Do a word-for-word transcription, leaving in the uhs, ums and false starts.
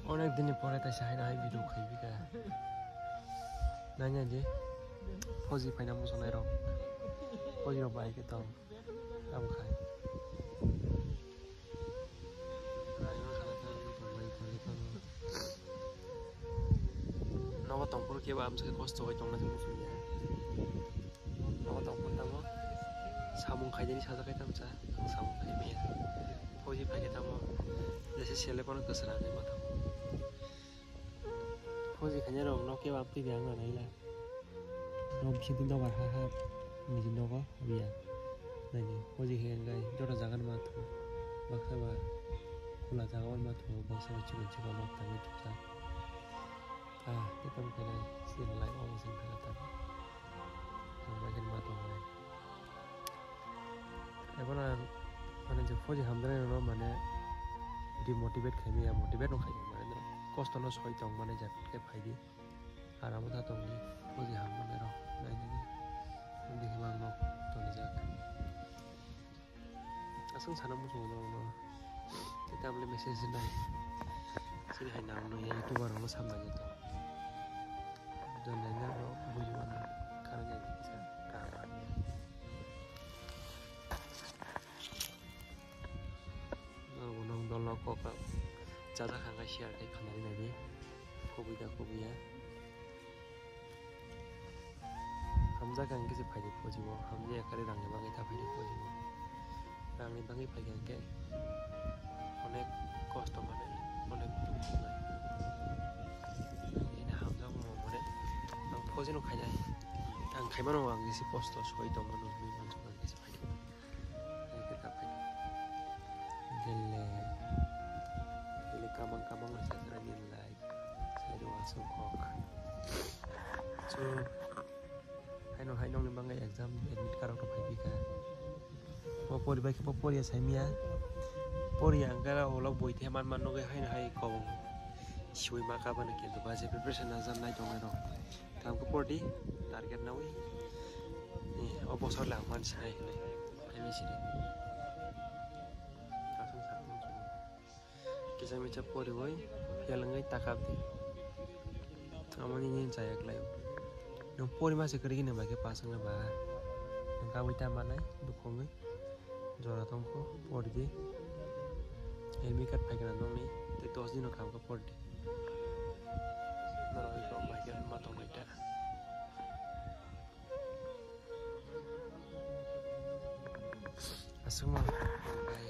Onek din ni pore taisa haino hai video khaibi kha. Nanya je. Fauji phaina muchunai rok. Fauji rok bai khe tong. Tamo khai. Nogo tongphuru kebo amswk kosto bai tongna se muchungya. Nogo tongphuru tamo samung khaideni sajak khe tamsa, samung khaimaya. Fauji phaikhe tamo jese sele phano kwswrang khe ma tamo. Fauji khainai rok no kebo amtwi de ang naila. Nok bisingtwi dogar ha ha niji nogo habya. Naidi, fauji khe hwnkhe joto jaga no ma thung. Baksa ba khula jaga o ma thung, baksa ba chikon chikon nok tangwi thungjak. Ah, tei tamo khe nai, sini lai omo se wngkha tamo. Ang bai khe ma tongnai. Ebono ang, mane, je fauji hamjaknai rokno, mane, demotivate khaimaya, motivate no khaimaya, mane, kosto no soi tong, mane, je khe phaidi. Aro amo ta tongdi, fauji hamjaknai rok, nai nai di. Bihimang nok tonijak. Aswk sana muchungo norokno. Tei tabole message nai. Sini hai nang nung ya, YouTuber rokno samna ya to. Jon nai nang rok buji mano. Karang ya di kisa kaham hamya. Norok bo nong dol nok kok rok chajak hangkhe share khe khanari nai di. Kubui da kubui ya. Hamjak ang kisa phaidi fauji o, hamjak ya kari rang ni bagwi ta phaidi fauji o. Rang ni bagwi phaikha hwnkhe onek kosto mane, onek dukhu nai. Ini hamjak mo mane, ang fauji no khainai. Ang khaimano ang kisa kosto soi tongmano hinwi mansuk ang kisa phaidi. Gelle, gelle kamang kamang rasa kena nilai. Saya doa songkok. So, haino haino ni bangai exam admit card rok phai bika. Bo pori bai khe bo pori ya saimia. Pori ya angkara olok boi the man man nogai haino hai kobong. Siwi ma kabani kintu baje preparation na jam nai tongai rok. Tamo khe pordi, target nawi. Ni, o bosor le ang mansinai hinwi. Hai misiri. Kasung sakung chung. Kisa misa poriwi, fail wngwi takap di. Amoni ni chaya klai. Nung pori masa kwrwi ni bai khe pass wngna ba. Nung kabui ta manai, bukhungwi. Jora tongkho, pordi. Admit card phaikha nokni, tei dos dino khamkha pordi. Norok bai khe ma tongwi ta. Aswkno bai.